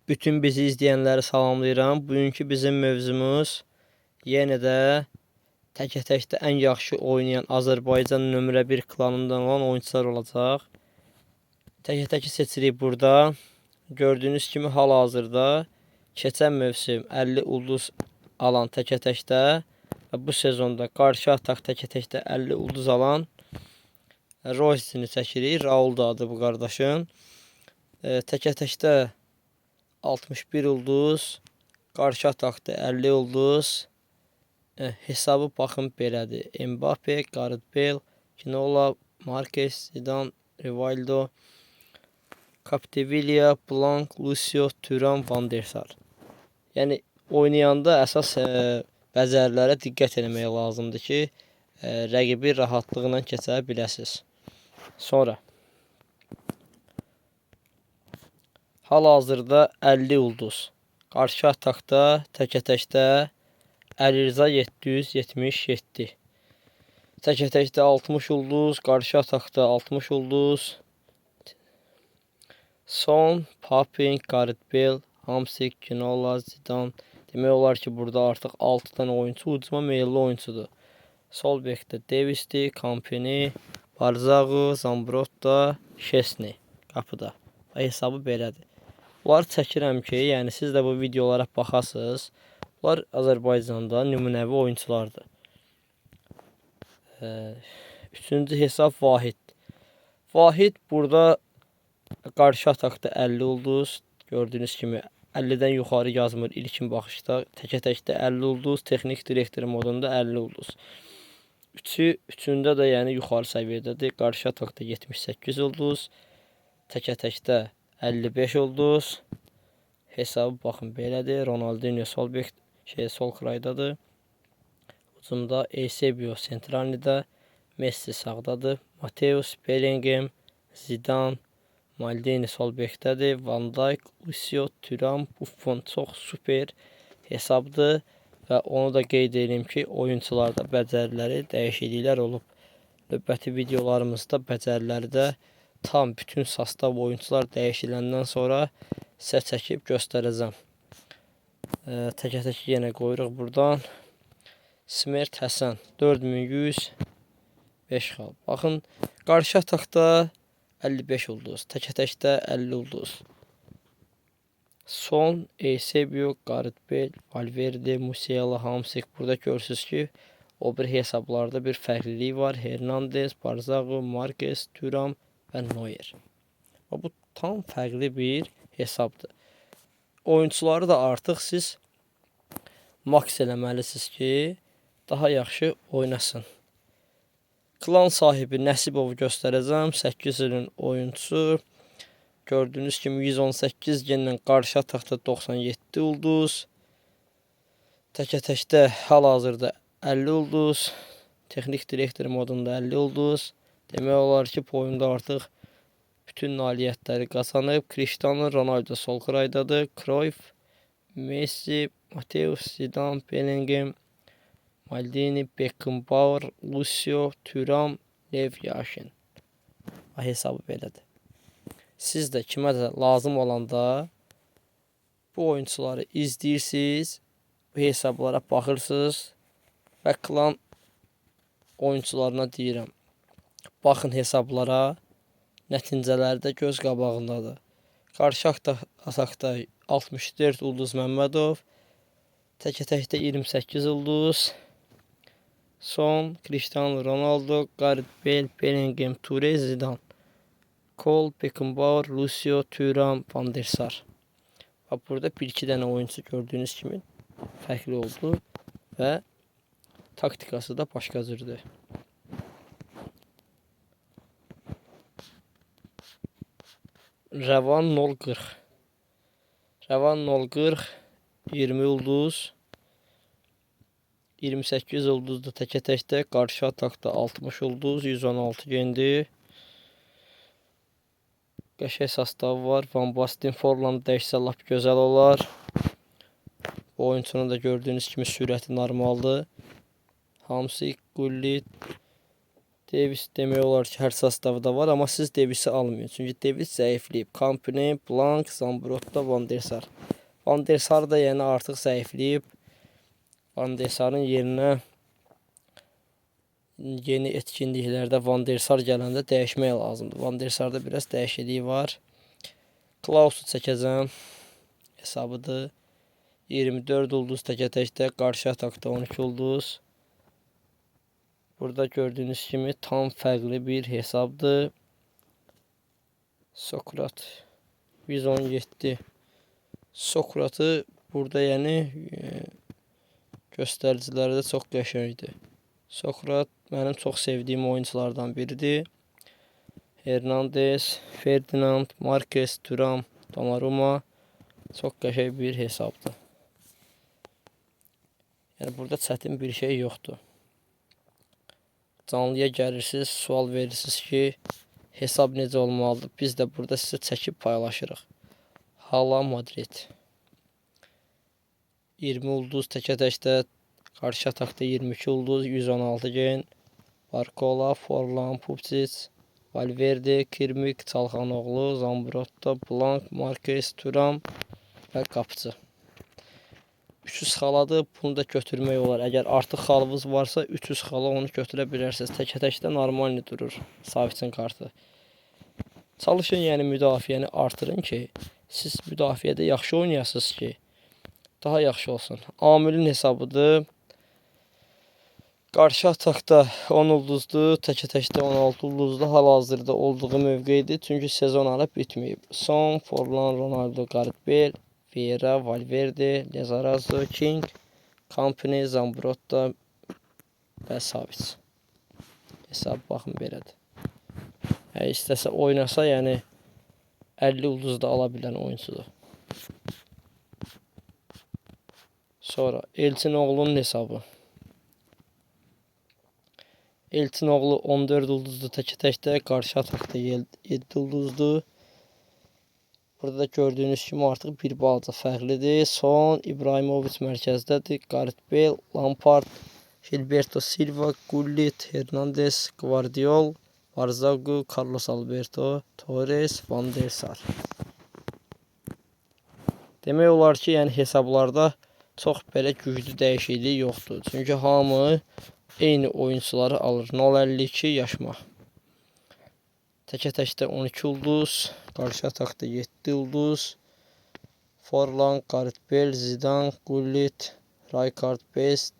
Bütün bizi izləyənləri salamlayıram. Bugünkü bizim mövzumuz yenə də təkə-təkdə ən yaxşı oynayan Azərbaycan nömrə 1 klanından olan oyunçular olacaq. Təkə-təki seçirik burada. Gördüyünüz kimi hal-hazırda keçən mövsüm 50 ulduz alan təkə-təkdə və bu sezonda qarşı ataq təkə-təkdə 50 ulduz alan Royce'ini çəkirik. Raul da adı bu qardaşın. Təkə-təkdə 61 ulduz, qarşı ataqda 50 ulduz. Hesabı baxın belədir. Mbappe, Gareth Bale, Ginola, Marquez, Zidane, Rivaldo, Capdevila, Blanc, Lucio, Thuram, Van der Sar. Yəni oynayanda əsas bəzərlərə diqqət eləmək lazımdır ki, rəqibi rahatlıqla keçə biləsiniz. Sonra hal-hazırda 50 ulduz. Qarşı ataqda təkə-təkdə Əlirza 777. Təkə-təkdə 60 ulduz, qarşı ataqda 60 ulduz. Son, Papin, Gareth Bale, Hamsik, Ginola, Zidane. Demək olar ki, burada artıq 6 dənə oyunçu ucuma meyilli oyunçudur. Sol bekdə Davisdir, Campini, Barzago, Zambrotta, Şesni qapıda. Hesabı belədir. Bunları çəkirəm ki, yəni siz də bu videolara baxasınız. Bunlar Azərbaycanda nümunəvi oyunçulardır. Üçüncü hesab Vahid. Vahid burada qarşı ataqda 50 ulduz. Gördüyünüz kimi 50-dən yuxarı yazmır ilkin baxışda. Təkə-təkdə 50 ulduz, texnik direktor modunda 50 ulduz. Üçündə də yəni yuxarı səviyyədədir. Qarşı ataqda 78 ulduz. Təkə-təkdə 55 ulduz. Hesabı baxın belədir. Ronaldinho sol bek, sol kraydadır. Hücumda Eusebio sentralnidə, Messi sağdadır. Mateus, Bellingham, Zidane, Maldini sol bekdədir. Van Dijk, Lucio, Thuram, Buffon çox super hesabdır və onu da qeyd edeyim ki, oyunçularda becəriləri dəyişikliklər olub. Növbəti videolarımızda becəriləri də tam bütün sastav oyunçular dəyişiləndən sonra sizə çəkib göstərəcəm. Təkə-tək yenə qoyuruq buradan. Smert Həsən 4105 xal. Baxın, qarşı ataqda 55 ulduz, təkə-təkdə 50 ulduz. Son, Eusebio, Gareth Bale, Valverde, Musiala, Hamsik. Burada görürsünüz ki, o bir hesablarda bir fərqlilik var. Hernandez, Barzago, Marquez, Thuram və Neuer. Və bu tam fərqli bir hesabdır. Oyunçuları da artıq siz maks eləməlisiniz ki, daha yaxşı oynasın. Klan sahibi Nəsibovu göstərəcəm. 8 ilin oyunçusu. Gördüyünüz kimi 118 genlə qarşı ataqda 97 ulduz. Təkə-təkdə hal-hazırda 50 ulduz. Texnik direktor modunda 50 ulduz. Demək olar ki, bu oyunda artıq bütün nailiyyətləri qazanıb. Cristiano Ronaldo sol kraydadır. Cruyff, Messi, Mateus, Zidane, Bellingham, Maldini, Beckenbauer, Lucio, Thuram, Lev Yashin. Hesabı belədir. Siz də kimə də lazım olanda bu oyunçuları izləyirsiniz, bu hesablara baxırsınız və klan oyunçularına deyirəm. Baxın hesablara, nəticələri də göz qabağındadır. Qarşı ataqda 64 ulduz Məmmədov, təkə-təkdə 28 ulduz. Son, Cristiano Ronaldo, Gareth Bale, Bellingham, Toure, Zidane, Cole, Beckenbauer, Lucio, Thuram, Van der Sar. Bax, burada bir-iki dənə oyunçu gördüyünüz kimi fərqli oldu və taktikası da başqa cürdür. Rəvan 0.40. Rəvan 0.40, 20 ulduz. 28 ulduzda təkə-təkdə, qarşı ataqda 60 ulduz, 116 gendi. Qəşəng sastavı var. Van Basten, Forlan dəyişsə lap gözəl olar. Bu oyunçunun da gördüyünüz kimi sürəti normaldır. Hamsik, Gullit, Davis demək olar ki, hər sostavda var, amma siz Davisi almayın. Çünki Davis zəifləyib. Kompany, Blank, Zambrotta, Van der Sar. Van der Sar da yəni artıq zəifləyib. Van der Sarın yerinə yeni etkinliklərdə Van der Sar gələndə dəyişmək lazımdır. Van der Sarda biraz dəyişiklik var. Klausu çəkəcəm. Hesabıdır. 24 ulduz təkə-təkdə, qarşı atakda 12 ulduz. Burada gördüyünüz kimi tam fərqli bir hesabdır. Sokrat 117. Sokratı burada yəni göstəricilərdə çox qəşəngdir. Sokrat mənim çox sevdiyim oyunçulardan biridir. Hernandez, Ferdinand, Marquez, Thuram, Donnarumma çox qəşəng bir hesabdır. Yəni burada çətin bir şey yoxdur. Canlıya gəlirsiniz, sual verirsiniz ki, hesab necə olmalıdır? Biz də burada sizə çəkib paylaşırıq. Hala Madrid. 20 ulduz təkə-təkdə, qarşı atakda 22 ulduz, 116 gen. Barcola, Forlan, Pupcic, Valverde, Kirmik, Çalhanoğlu, Zambrotta, Blank, Marquez, Thuram və qapıcı. 300 xaladır, bunu da götürmək olar. Əgər artıq xalınız varsa 300 xala onu götürə bilərsiniz. Təkə-təkdə normal durur Savicin kartı. Çalışın, yəni müdafiəni artırın ki, siz müdafiədə yaxşı oynayasınız ki, daha yaxşı olsun. Amilin hesabıdır. Qarşı atakda 10 ulduzdur, təkə-təkdə 16 ulduzdur. Hal-hazırda olduğu mövqeyidir. Çünki sezon hələ bitməyib. Son, Forlan, Ronaldo, Gareth Bale, Vieira, Valverde, Lizarazu, King, Kompany, Zambrotta və Savic. Hesab baxın belədir. Yəni, istəsə oynasa, yəni 50 ulduz da ala bilən oyunçudur. Sonra Elçin oğlunun hesabı. Elçin oğlu 14 ulduzdur təkə-təkdə, qarşı atakda 7 ulduzdur. Burada da gördüyünüz kimi artıq bir balaca fərqlidir. Son, İbrahimovic mərkəzdədir. Gareth Bale, Lampard, Gilberto Silva, Gullit, Hernandez, Guardiol, Barzagu, Carlos Alberto, Torres, Van der Sar. Demək olar ki, yəni hesablarda çox belə güclü dəyişiklik yoxdur. Çünki hamı eyni oyunçuları alır. 0.52 yaşma. Təkə-təkdə 12 ulduz, qarşı atakda 7 ulduz. Forlan, Gareth Bale, Zidane, Gullit, Rijkaard, Best,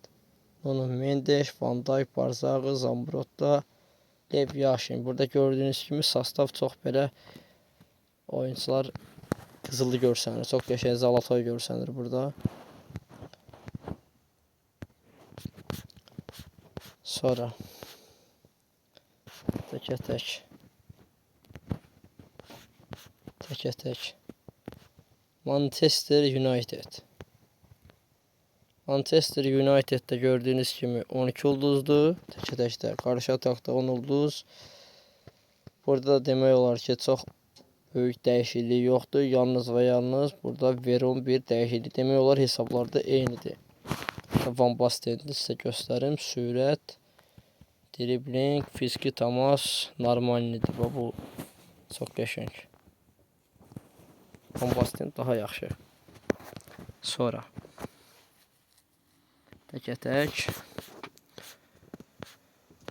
Nuno Mendes, Van Dijk, Barzağı, Zambrotta, Lev Yashin. Burada gördüyünüz kimi sastav çox belə oyunçular qızılı görsənir. Çox qəşəng zalatoy görsənir burada. Sonra təkə-tək. Təkə-tək. Manchester United. Manchester United'də gördüyünüz kimi 12 ulduzdur. Təkə-təkdə. Qarşı atakda 10 ulduz. Burada da demək olar ki, çox böyük dəyişiklik yoxdur. Yalnız və yalnız burada Veron bir dəyişiklik. Demək olar hesablarda eynidir. Van Basten'i sizə göstərim. Sürət, dribling, fiziki təmas normalnidir. Bu çox qəşəng. Van Basten daha yaxşı. Sonra təkə-tək.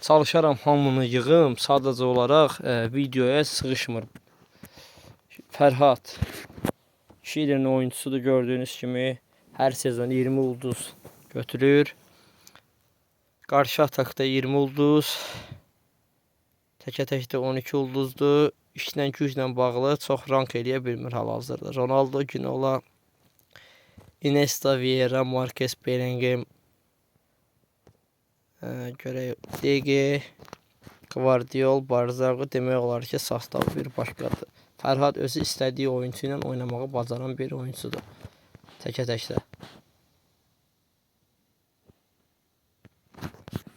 Çalışaram hamını yığım. Sadəcə olaraq videoya sığışmır. Fərhad Şirin oyunçusudur gördüyünüz kimi. Hər sezon 20 ulduz götürür. Qarşı atakda 20 ulduz. Təkə-təkdə 12 ulduzdur. İşlə güclə bağlı çox rank eləyə bilmir hal-hazırda. Ronaldo, Ginola, Iniesta, Vieira, Marquez, Bellingham, görək DG, Gvardiol, Barzağı demək olar ki, sostavı bir başqadır. Fərhad özü istədiyi oyunçu ilə oynamağı bacaran bir oyunçudur. Təkə-təkdə.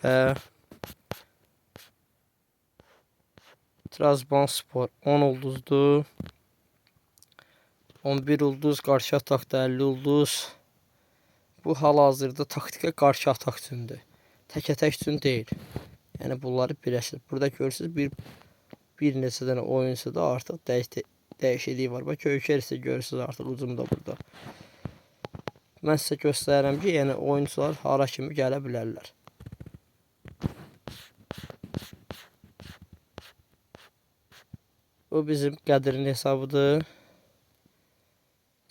Və Trabzonspor 10 ulduzdur. 11 ulduz, qarşı atakda 50 ulduz. Bu hal-hazırda taktika qarşı atak üçündür. Təkə-tək üçün deyil. Yəni bunları biləsiniz. Burada görürsünüz bir neçə dənə oyunçu da artıq dəyişiklik var. Bax, Göyker isə görürsünüz artıq ucumda burada. Mən sizə göstərirəm ki, yəni oyunçular hara kimi gələ bilərlər. Bu bizim Qədirin hesabıdır.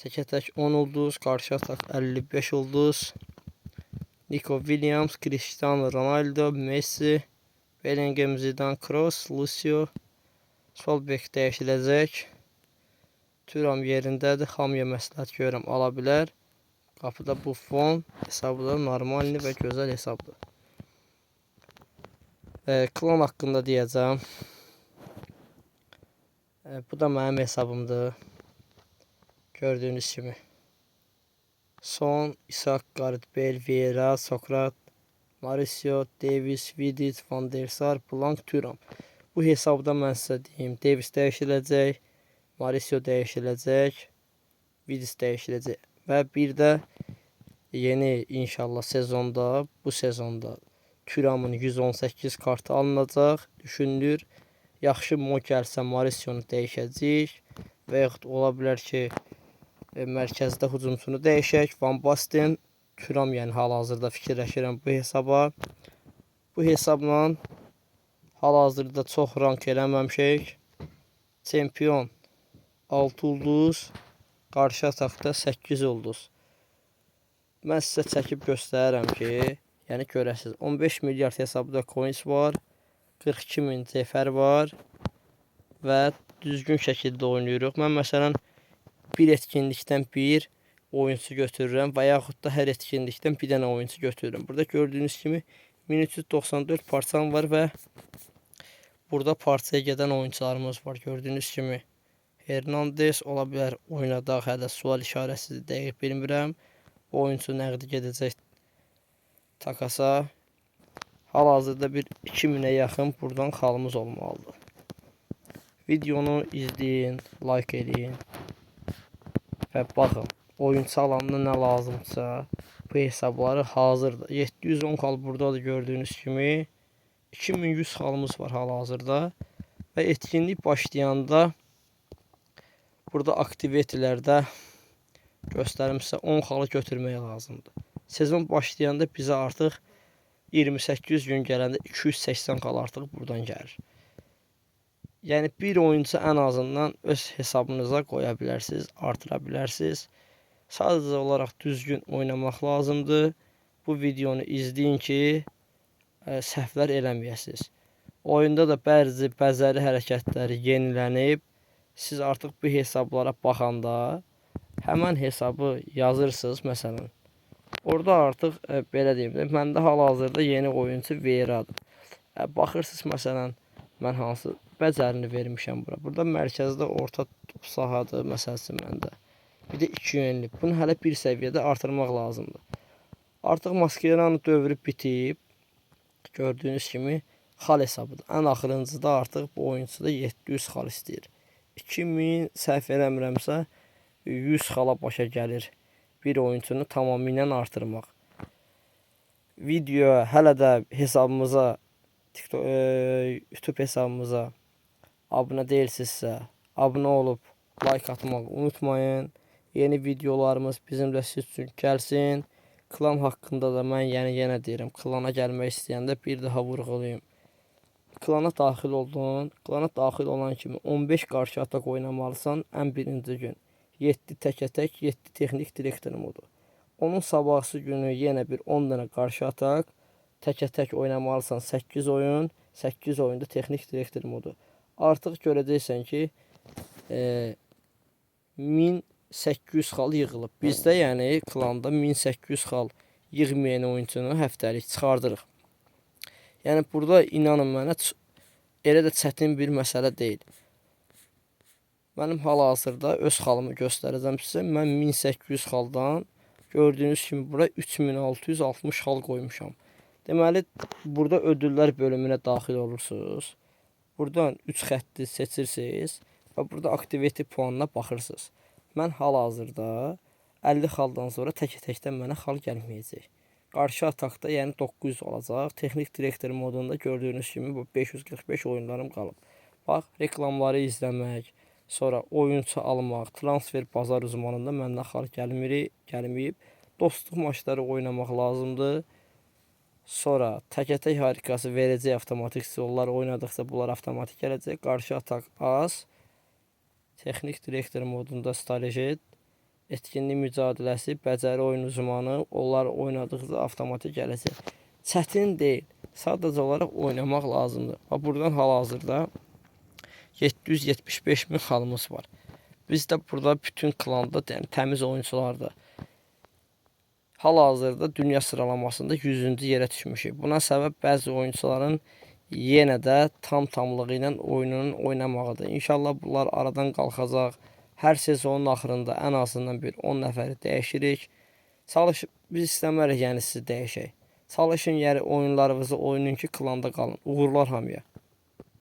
Təkə tək 10 ulduz, qarşı atak 55 ulduz. Nico Williams, Cristiano Ronaldo, Messi, Bellingham, Zidane, Kroos, Lucio. Sol bek dəyişiləcək. Thuram yerindədir. Hamıya məsləhət görürəm, ala bilər. Qapıda Buffon hesabı da normalni və gözəl hesabdır. Klan haqqında deyəcəm. Bu da mənim hesabımdır. Gördüyünüz kimi. Son, Isak, Gareth Bale, Vieira, Sokrat, Mauricio, Davis, Vidic, Van der Sar, Blank, Thuram. Bu hesabda mən sizə deyim, Davis dəyişiləcək, Mauricio dəyişiləcək, Vidic dəyişiləcək. Və bir də yeni inşallah sezonda, bu sezonda Thuramın 118 kartı alınacaq, düşünülür. Yaxşı mod gəlsə Mauricionu dəyişəcəyik və yaxud ola bilər ki, mərkəzdə hücumçunu dəyişək. Van Basten, Thuram, yəni hal-hazırda fikirləşirəm bu hesaba. Bu hesabla hal-hazırda çox rank eləməmişik. Çempion 6 ulduz, qarşı atakda 8 ulduz. Mən sizə çəkib göstərirəm ki, yəni görəsiniz. 15 milyard hesabda coins var, 42 min cəfər var və düzgün şəkildə oynayırıq. Mən məsələn bir etkinlikdən bir oyunçu götürürəm və yaxud da hər etkinlikdən bir dənə oyunçu götürürəm. Burada gördüyünüz kimi 1394 parçam var və burada parçaya gedən oyunçularımız var. Gördüyünüz kimi Hernandez ola bilər oynadaq, hələ sual işarəsidir, dəqiq bilmirəm. Bu oyunçu nəqdi gedəcək takasa. Hal-hazırda bir 2000-ə yaxın buradan xalımız olmalıdır. Videonu izləyin, like eləyin və baxın. Oyunçu alanda nə lazımdırsa bu hesabları hazırdır. 710 xal buradadır gördüyünüz kimi. 2100 xalımız var hal-hazırda. Və etkinlik başlayanda burada aktivitelərdə göstərim sizə 10 xalı götürmək lazımdır. Sezon başlayanda bizə artıq 28 gün gələndə 280 xal artıq buradan gəlir. Yəni bir oyunçu ən azından öz hesabınıza qoya bilərsiniz, artıra bilərsiniz. Sadəcə olaraq düzgün oynamaq lazımdır. Bu videonu izləyin ki, səhvlər eləməyəsiniz. Oyunda da bəzi bəzəri hərəkətləri yenilənib. Siz artıq bu hesablara baxanda həmən hesabı yazırsınız məsələn. Orada artıq belə deyim də, məndə hal-hazırda yeni oyunçu Vieira'dır. Baxırsınız məsələn, mən hansı bəzərini vermişəm bura. Burada mərkəzdə orta top sahadır məsələn məndə. Bir də 2 yönlü. Bunu hələ bir səviyyədə artırmaq lazımdır. Artıq Mascherano dövrü bitib. Gördüyünüz kimi xal hesabıdır. Ən axırıncıda artıq bu oyunçu da 700 xal istəyir. 2000 səhv eləmirəmsə 100 xala başa gəlir bir oyunçunu tamamilə artırmaq. Video hələ də hesabımıza, TikTok, YouTube hesabımıza abunə deyilsinizsə, abunə olub like atmağı unutmayın. Yeni videolarımız bizimlə siz üçün gəlsin. Klan haqqında da mən yəni yenə deyirəm, klana gəlmək istəyəndə bir daha vurğulayım. Klana daxil oldun, klana daxil olan kimi 15 qarşı atak oynamalısan ən birinci gün. 7 təkə tək, 7 texnik direktor modu. Onun sabahsı günü yenə bir 10 dənə qarşı atak, təkə tək oynamalısan 8 oyun, 8 oyunda texnik direktor modu. Artıq görəcəksən ki, 1800 xal yığılıb. Bizdə yəni klanda 1800 xal yığmayan oyunçunu həftəlik çıxardırıq. Yəni burada inanın mənə elə də çətin bir məsələ deyil. Mənim hal-hazırda öz xalımı göstərəcəm sizə. Mən 1800 xaldan gördüyünüz kimi bura 3660 xal qoymuşam. Deməli, burada ödüllər bölümünə daxil olursunuz. Buradan 3 xətti seçirsiniz və burada aktivite puanına baxırsınız. Mən hal-hazırda 50 xaldan sonra təkə-təkdən mənə xal gəlməyəcək. Qarşı atakda yəni 900 olacaq. Texnik direktor modunda gördüyünüz kimi bu 545 oyunlarım qalıb. Bax, reklamları izləmək, sonra oyunçu almaq, transfer bazar uzmanında məndən xal gəlmir, gəlməyib. Dostluq maçları oynamaq lazımdır. Sonra təkə-tək harikası verəcək avtomatik sizə. Onlar oynadıqca bunlar avtomatik gələcək. Qarşı atak az. Texnik direktor modunda strateji, etkinlik mücadiləsi, becəri oyun uzmanı, onlar oynadıqca avtomatik gələcək. Çətin deyil. Sadəcə olaraq oynamaq lazımdır. Bax, buradan hal-hazırda 775 min xalımız var. Biz də burada bütün klanda, yəni təmiz oyunçulardır. Hal-hazırda dünya sıralamasında 100-cü yerə düşmüşük. Buna səbəb bəzi oyunçuların yenə də tam-tamlığı ilə oyununun oynamağıdır. İnşallah bunlar aradan qalxacaq. Hər sezonun axırında ən azından bir 10 nəfəri dəyişirik. Çalışıb biz istəmərik, yəni sizi dəyişək. Çalışın, yəni oyunlarınızı oynayın ki, klanda qalın. Uğurlar hamıya.